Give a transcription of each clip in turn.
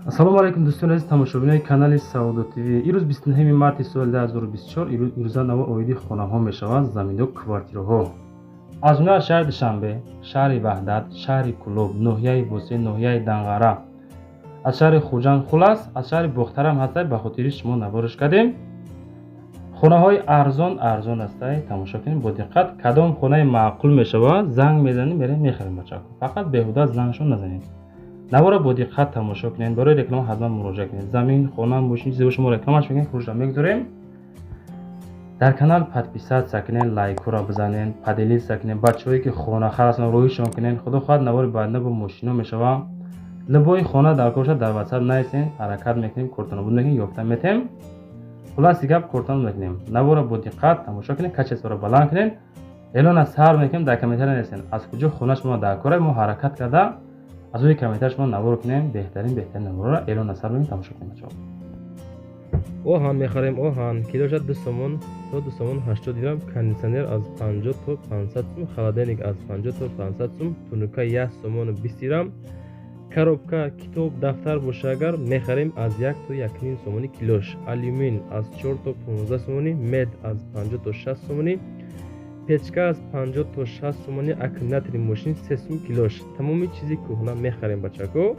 Ассалому алайкум, дӯстони азиз, тамошобинони канали Саодо ТВ. Ирӯз 29 марти соли 2024. Ирӯза навор оиди хонаҳо мешавад, заминҳо, квартираҳо. Аз ҷумла шаҳри Душанбе, шаҳри Ваҳдат, шаҳри Кӯлоб, ноҳияи Восеъ, ноҳияи Данғара, аз шаҳри Хуҷанд, хулас, аз шаҳри Бохтарам ҳастай. Ба хотири шумо наворш кардем. Хонаҳои арзон арзон ҳастай, тамошо кунем бо диққат. Кадом хонаи маъқул мешавад, занг мезанем, мерем, мехарем. Бачако, фақат беҳуда зангшон назанед, навора бо диққат тамошо кунед. Барои реклама ҳатман муроҷиат кунед. Замин, хона, мошин, чизе шумо рекламаш мекунед, фурӯшро мегузорем. Дар канал подписаться кунед, лайкҳоро бизанед, поделиться кунед. Бачаҳое ки хонахар ҳастанд, роҳишон кунед. Худо хоҳад, навори баъдина бо мошино мешавад. Любой хона дар кор бошад, дар Ватсап нависен, ҳаракат мекунем, кортонобуд мекунем, ёфта метем. Хулоси гап, кортоноб мекунем. Навора бо диққат тамошо кунед, качестворо баланд кунед. Эълона сар мекунем, дар комментария нависен, аз куҷо хона шумо дар кора. Мо ҳаракат карда, аз рӯи комментар шумо навор кунем. Беҳтарин, беҳтарин наворро эълона сар мекунем, тамошо кунем, бачаҳо. Оҳан мехарем, оҳан килоша 2 сомон то 2 сомон 80 дирам. Кондитсионер аз 50 то 500 сум, холодильник аз 50 то 500 сум, тунука 1 сомону 20 дирам. Коробка, китоб, дафтар боша агар, мехарем аз 1 то 1,5 сомонӣ килош. Алюмин аз 4 то 15 сомонӣ, мед аз 50 то 60 сомонӣ, печка аз 50 то 60 сомонӣ, аккумулятори мошин 3 сум килош. Тамоми чизи кӯҳна мехарем, бачако.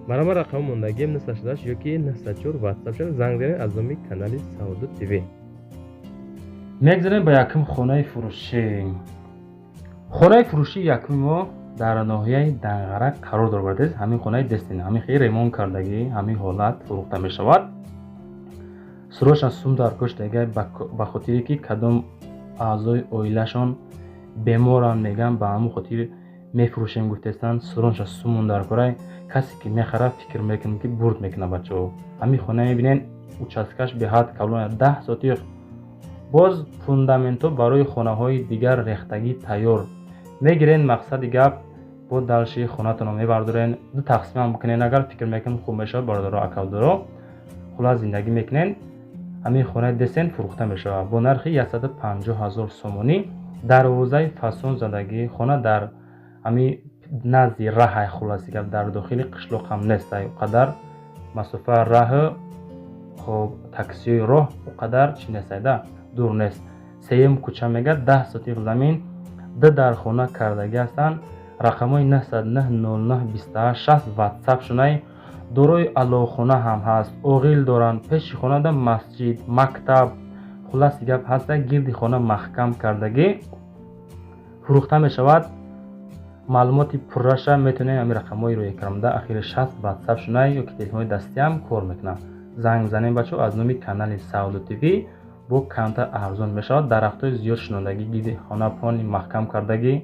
Марама рақами мондагием 988 ёки 904 Ватсап шава, занг занед аз номи канали Саодо ТВ. Мегзарем ба якум хонаи фурӯшӣ. Хонаи фурӯшии якуми мо дар ноҳияи Данғара қарор дорад. Ҳамин хонаи дестин, ҳамин хеле ремонт кардагӣ, ҳамин ҳолат фурӯхта мешавад. Сурошан сум дар кӯштага, ба хотире ки кадом аъзои оилашон беморанд, мегӯянд, ба ҳамон хотир мефурӯшем гуфтестанд. Суронша сумон дар корай. Касе ки мехарад, фикр мекунам, ки бурд мекунад. Бачаҳо, ҳамин хона мебинед, участкаш беҳад калон, 10 сотих. Боз фундаментҳо барои хонаҳои дигар рехтагӣ тайёр мегирен. Мақсади гап, бо дальше хонатонро мебардорен, ду тақсимам бикунен агар, фикр мекунам, хуб мешавад. Бародаро, акавдоро, хулас, зиндагӣ мекунен. Ҳамин хонаи десен фурӯхта мешавад бо нархи 150 ҳазор сомонӣ. Дарвозаи фасон задагӣ, хона дар ҳамин назди раҳай. Хулоси гап, дар дохили қишлоқ ҳам нест, қадар масофа раҳ, хоб, таксиҳои роҳ о қадар чӣ нестайда, дур нест. Сеюм кӯча мегӯяд, 10 сотих замин, ду дар хона кардагӣ ҳастанд. Рақамҳои 909 09 28 60 Ватсап шунай. Дорои алоҳхона ҳам ҳаст, оғил доранд, пеши хонада масҷид, мактаб, хулоси гап, ҳаста. Гирди хона маҳкам кардагӣ, фурӯхта мешавад. Маълумоти пурраша метавонед ҳамин рақамҳои рӯи экранда, ахири 60 Ватсап шунай ё ки телефони дастиам кор мекунад. Занг занем, бачаҳо, аз номи канали Саодо ТВ бо камтар арзон мешавад. Дарахтҳои зиёд шинондагӣ, гирди хона пони маҳкам кардагӣ.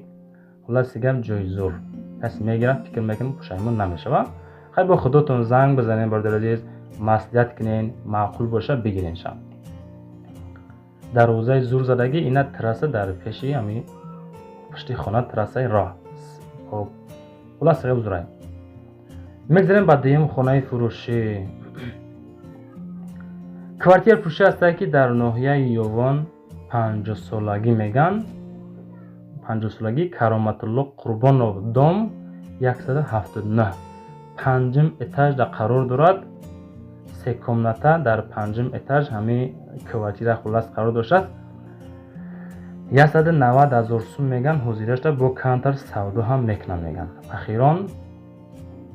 Хулоси гап, ҷои зур. Касе мегирад, фикр мекунам, пушаймон намешавад. Хай, бо худотон занг бизанед, бародари азиз, маслиҳат кунен, маъқул боша, бигиренша. Дарвозаи зур задагӣ, ина трасса дар пеши, ҳамин пушти хона трассаи роҳ. Хоб, хулос гап, зурай. Мегзарем ба дуюм хонаи фурӯшӣ. Квартира фурӯшӣ ҳастае, ки дар ноҳияи Ёвон, 50-солагӣ мегӯянд, 50-солагӣ, Кароматулло Қурбонов, дом 179, панҷум этажда қарор дорад. Се комната дар панҷум этаж ҳамин квартира, хулас, қарор доштааст. 190 ҳазор сум мегӯянд ҳозирашда, бо камтар савдо ҳам мекунанд, мегӯянд. Ахирон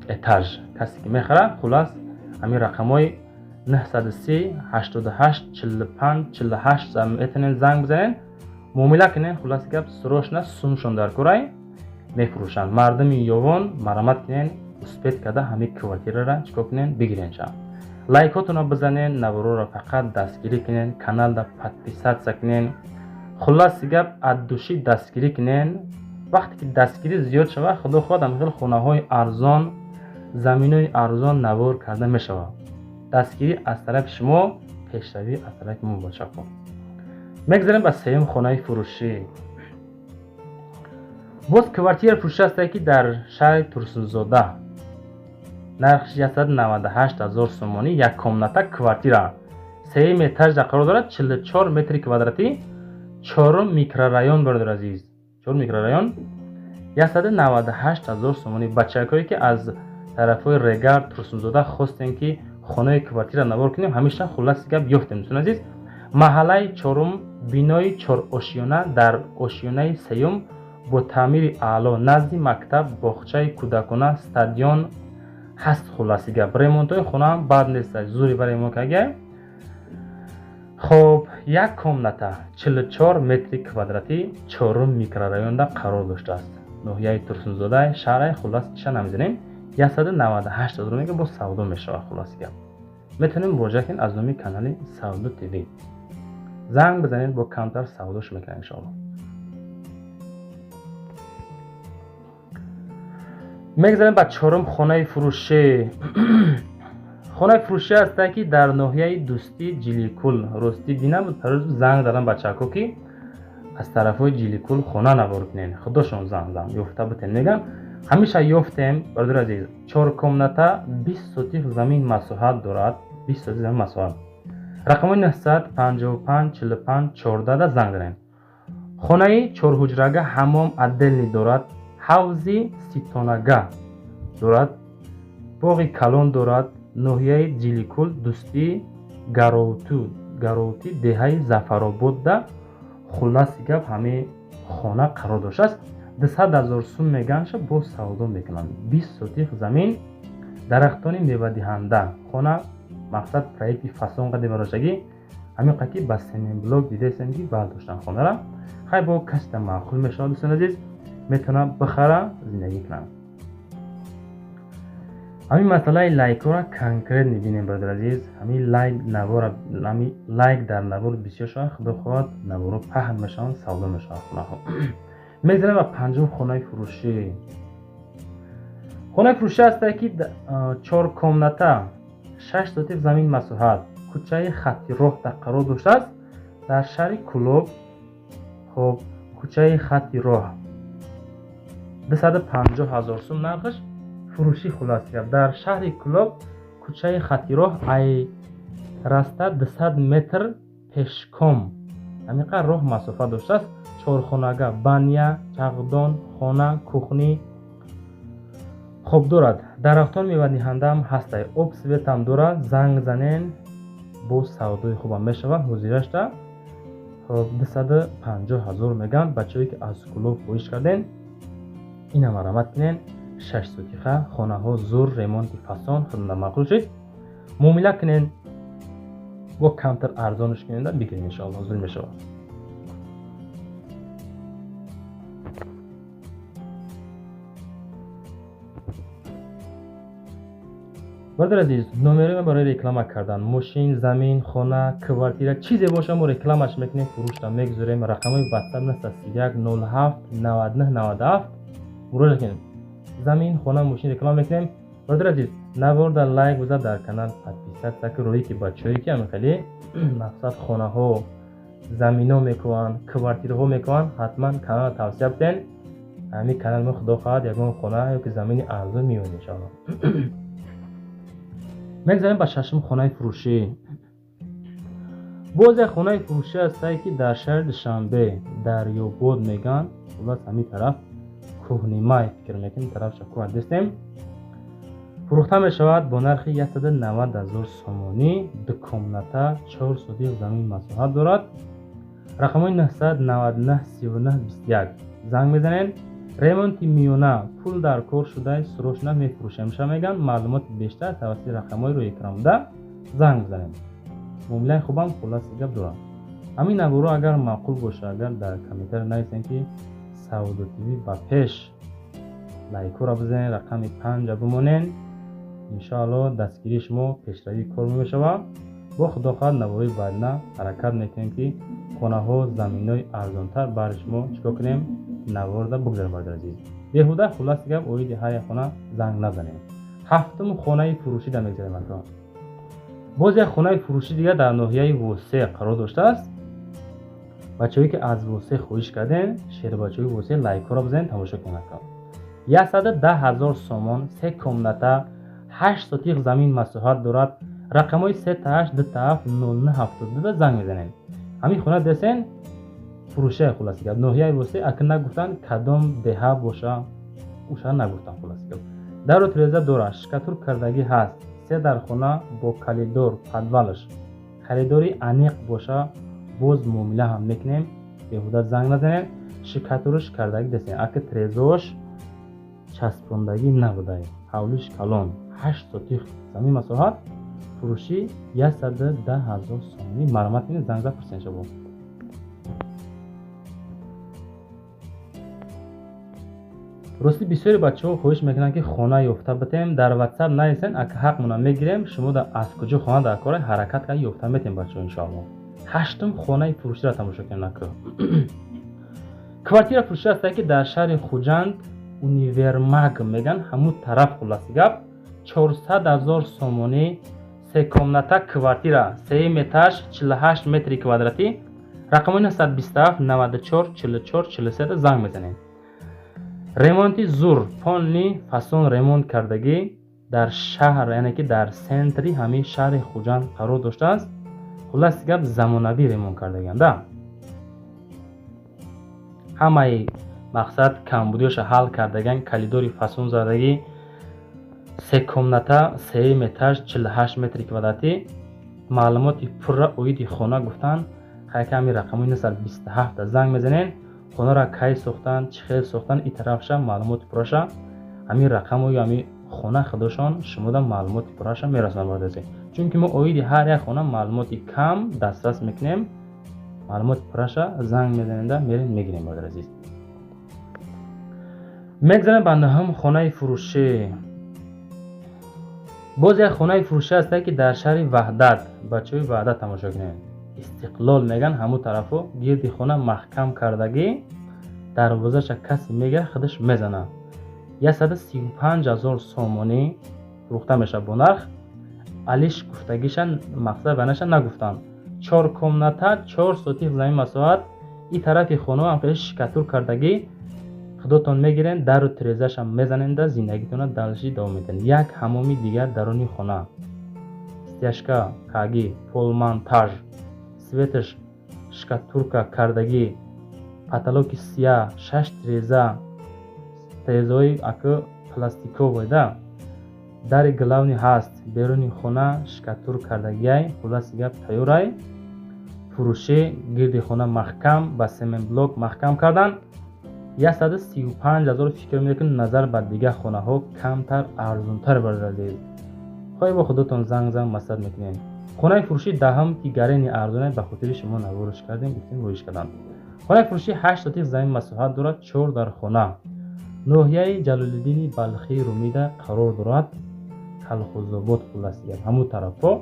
этаж. Касе ки мехарад, хулас, ҳамин рақамҳои 930 88 45 48 метавонед занг бизанед, муомила кунед. Хулоси гап, срочно сумшон дар курай, мефурӯшанд. Мардуми Ёвон, марамат кунед, успеть карда ҳамин квартирара чикор кунед, бигиренша. Лайкотонро бизанед, навороро фақат дастгирӣ кунед, каналда подписаться кунед. Хулоси гап, от души дастгирӣ кунед. Вақте ки дастгирӣ зиёд шавад, худо хоҳад, ҳамин хел хонаҳои арзон, заминҳои арзон навор карда мешавад. Дастгирӣ аз тарафи шумо, пешравӣ аз тарафи мо. Бошако, мегзарем ба сеюм хонаи фурӯшӣ. Боз квартира фурӯшӣ ҳастае, ки дар шаҳри Турсунзода, нархш 198 ҳазор сомонӣ, як комната квартира, сеюм этажда қарор дорад, 44 метри квадратӣ, чорум микрорайон, бародар азиз, чорум микрорайон, 198 ҳазор сомонӣ. Бачакҳое, ки аз Тарафҳои Регар, Турсунзода хостем, ки хонаи квартира навор кунем, ҳамеша хулласи гап ёфтем, дӯстони азиз. Маҳаллаи чорум, бинои чорошиёна, дар ошиёнаи сеюм бо таъмири аъло, назди мактаб, боғчаи кӯдакона, стадион ҳаст. Хулласи гап, ремонтҳои хонаам бад нест, зури ба ремонт карда. Хоб, як комната, 44 метри квадратӣ, чорум микрорайонда қарор доштааст, ноҳияи Турсунзода, шаҳраи. Хуллас, иша намезанем. 198 ҳазор мега, бо савдо мешавад. Хулласи гап, метавонем муроҷиат кунед, аз номи канали Савдо ТВ занг бизанед, бо камтар савдош мекунем, иншоалло. Мегзарем ба чорум хонаи фурӯшӣ. Хонаи фурӯшӣ ҳаста, ки дар ноҳияи Дӯстӣ, Ҷиликул. Ростӣ, дина буд, пароз занг задам бачаҳако, ки аз тарафҳои Ҷиликул хона навор кунен. Худошон занг зан, ёфта бутен, мегам. Ҳамеша ёфтем, бародари азиз. Чор комната, 20 сотих замин масоҳат дорад, 20 сотих замин масоҳат. Рақамҳои 955 45 14 да занг занем. Хонаи чорҳуҷрага, ҳаммом отдельный дорад, ҳавзи ситонага дорад, боғи калон дорад. Ноҳияи Ҷиликул, Дӯстӣ, Гароуту, Гароути, деҳаи Зафарободда. Хулласи гап, ҳамин хона қарор доштааст. 200 000 сум меганша, боз савдо мекунанд. 20 сотих замин, дарахтони мевадиҳанда. Хона, мақсад, проекти фасон қади барошагӣ, ҳамин қа, ки ба семенблок дидесем, ки баъд доштан хонара. Хай, бо касида маъқул мешавад, дӯстони азиз, метавонад бихара, зиндагӣ кунад. Ҳамин масъалаи лайкҳоро конкрет мебинем, бародари азиз. Ҳамин лайк навора, ҳамин лайк дар навор бисёр шавад, худо хоҳад, наворо паҳн мешаванд, савдо мешавад хонаҳо. Мегзарем ба панҷум хонаи фурӯшӣ. Хонаи фурӯшӣ ҳаста, ки чор комната, 6 сотих замин масоҳат, кӯчаи Хатти роҳ дар қарор доштааст, дар шаҳри Кӯлоб. Хоб, кӯчаи Хатти роҳ, 250 000 сум нархаш, фурӯшӣ. Хуллас гап, дар шаҳри Кӯлоб, кӯчаи Хатти роҳ, ай раста 200 метр пешком, ҳамин қадр роҳ масофа доштааст. Чорхонага, баня, чағдон, хона, кухни хоб дорад, дарахтон мевадиҳандаам ҳастай, об, светам дорад. Занг занен, боз савдои хубам мешавад. Ҳозирашта, хоб, 250 000 мегӯянд. Бачаҳое, ки аз Кӯлоб хоҳиш карден, ина марамат кунен. 6 сотиха хонаҳо, зур ремонти фасон, худна маъқул шуд, муомила кунен, бо камтар арзонаш куненда бигирен, иншоалло, зур мешавад. Бародари азиз, номерои ман барои реклама кардан мошин, замин, хона, квартира, чизе боша, мо рекламаш мекунем, фурӯшта мегузорем. Рақамҳои ватсап 931 07 99 97 муроҷиат кунем. Замин, хона, мошин реклама мекунем. Бародари азиз, наворда лайк бизар, дар канал подписаться ки, рӯи ки бачаҳое, ки ҳамин хеле мақсад хонаҳо, замино мекунанд, квартираҳо мекунанд, ҳатман каналро тавсия биден. Ҳамин канал мо, худо хоҳад, ягон хона ёки замини арзон меёбем, иншоалло. Мегзарем ба шашум хонаи фурӯшӣ. Боз як хонаи фурӯшӣ ҳастае, ки дар шаҳри Душанбе, Дарёбод мегӯянд. Хуллас, ҳамин тараф кӯҳнимай, фикр мекунем, тарафша кӯҳ дестем. Фурӯхта мешавад бо нархи 190 000 сомонӣ. Ду комната, 4 сотих замин масоҳат дорад. Рақамҳои 999 39 21 занг мезанед. Ремонти миёна, пул дар кор шудаи, срочно мефурӯшемша, мегӯянд. Маълумоти бештар тавассути рақамҳои рӯи экран буда занг бизанед. Муомилаи хубам, хулласи гап, дорам. Ҳамин наворо агар маъқул боша, агар дар комментария нависем, ки Савдо ТВ ба пеш, лайкҳоро бизанед, рақами панҷа бимонед. Иншоалло, дастгирии шумо пешравии кор мешавад. Бо худо хоҳад, наворои баъдина ҳаракат мекунем, ки хонаҳо, заминҳои арзонтар барои шумо чикор кунем, наворда бигзарем. Бародари азиз, беҳуда, хулласи гап, оиди ҳар як хона занг назанем. Ҳафтум хонаи фурӯшида мегзарем, ака. Боз як хонаи фурӯшӣ дигар дар ноҳияи Восе қарор доштааст. Бачаҳое, ки аз Восе хоҳиш кардем, шербачаҳои Восе, лайкҳоро бизанед, тамошо кунед, ака. 110 000 сомон, се комната, 8 сотих замин масоҳат дорад. Рақамҳои 3 8 2 7 09 72 занг мезанем. Ҳамин хона десен фурӯшия. Хулласи гап, ноҳияи Восе, ака, нагуфтанд кадом деҳа боша, уша нагуфтанд. Хулласи гап, Дару тиреза дорад, штукатур кардагӣ ҳаст, се дар хона бо калидор подвалаш. Харидори аниқ боша, боз муомила ҳам мекунем, беҳуда занг назанем. Штукатураш кардагӣ дестем, аки тирезаош часпондагӣ набудай. Ҳавлиш калон, 8 сотих замин масоҳат, фурӯшӣ 110 000 сомонӣ. Марҳамат кунед, занг зад пурсен шабо. Рости бисёри бачаҳо хоҳиш мекунанд, ки хона ёфта битем. Дар WhatsApp нависен, ака ҳақмона мегирем, шумо аз куҷо хона дар кора ҳаракат карда ёфта метем бачаҳо иншоаллоҳ. Ҳаштум хонаи фурӯширо тамошо кунем нака. Квартира фурӯшӣ аст, ки дар шаҳри Хуҷанд универмаг меган, ҳамун тараф. Хулоси гап, 400 000 сомонӣ, се комната квартира, сеюм этаж, 48 метри квадратӣ. Рақами 927 94 44 43 занг мезанем. Ремонти зур, полный фасон ремонт кардагӣ, дар шаҳр, яъне ки дар центри ҳамин шаҳри Хуҷанд қарор доштааст. Хулоси гап, замонавӣ ремонт кардагианд да. Ҳамаи мақсад камбудиёша ҳал кардагиан, калидори фасон задагӣ, се комната, сеюм этаж, 48 метри квадратӣ. Маълумоти пурра оиди хона гуфтан, хайка ҳамин рақамҳои 927 занг мезанен. Хонаро кай сохтан, чӣ хел сохтан, и тарафша маълумоти пурраша ҳамин рақамҳои ҳамин хона худошон шумода маълумоти пурраша мерасонанд бародари. Чунки мо оиди ҳар як хона маълумоти кам дастрас мекунем, маълумоти пурраша занг мезанем, мерем мегирем бародари азиз. Мегзарем ба нӯҳум хонаи фурӯшӣ. Боз як хонаи фурӯшӣ ҳаст, ки дар шаҳри Ваҳдат, бачаҳои Ваҳдат тамошо кунем. Истиқлол меган ҳамун тарафо, гирди хона маҳкам кардагӣ, дарвозаша касе мегирад, худаш мезанад. 135 000 сомонӣ фурӯхта мешавад бо нарх. Алиш гуфтагиша мақсад ванаша нагуфтанд. 4 комната, 4 сотих замин масоҳат, и тарафи хонаҳо ҳам хеле штукатур кардагӣ. Худотон мегирен, дару тирезаша мезаненда, зиндагитона дальше давом медиҳед. Як ҳамоми дигар даруни хона, стяжка кагӣ, полмонтаж, светаш штукатурка кардагӣ, потолоки сия, 6 тиреза, тирезаҳои ака пластиковый да, дари главный ҳаст, беруни хона штукатур кардагиай. Хулоси гап, тайёрай фурӯшӣ, гирди хона маҳкам ба сементблок маҳкам кардан. 135 000 фикр мекунед, назар ба дигар хонаҳо камтар арзонтар бародари азиз. Хоҳӣ бо худотон занг зан маслиҳат мекунем. Хонаи фурӯши даҳум, ки гарени арзонай, ба хотири шумо навориш кардем, гуфтем роиш кардам. Хонаи фурӯши 8 сотих замин масоҳат дорад, 4 дар хона. Ноҳияи Ҷалолиддини Балхӣ Румида қарор дорад, Калхозобод. Хулоси гап, ҳамун тарафҳо.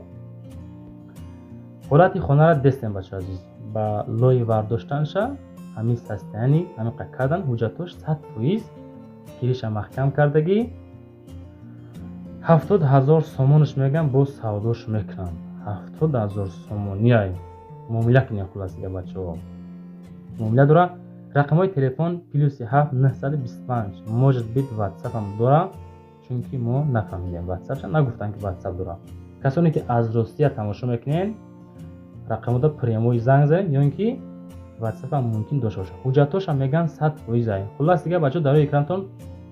Ҳолати хонаро дестем бачаҳо азиз, ба лои вардоштанша ҳамин состояние ҳамин қа кардан. Ҳуҷҷатош 100%, кириша маҳкам кардагӣ. 70 000 сомонаш мегам, боз савдош мекунанд. 70 000 сомониай муомила кунем. Хулоси гап бачаҳо, муомила дора. Рақамҳои телефон +7 925, может быть ватсапам дора, чунки мо нафаҳмидем, ватсапша нагуфтанд, ки ватсап дора. Касоне ки аз Россия тамошо мекунед, рақамода прямой занг занед, ё ин ки ватсапам мумкин дошта бошад. Ҳуҷҷатҳошам мегӯянд 100%. Хуллас дига бачаҳо, дар рӯи экранатон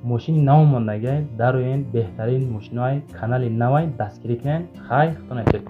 мошини нав мондагиай, дароен, беҳтарин мошиноай, канали навай дастгирӣ кунед. Хай, худтон эҳтиёт кунед.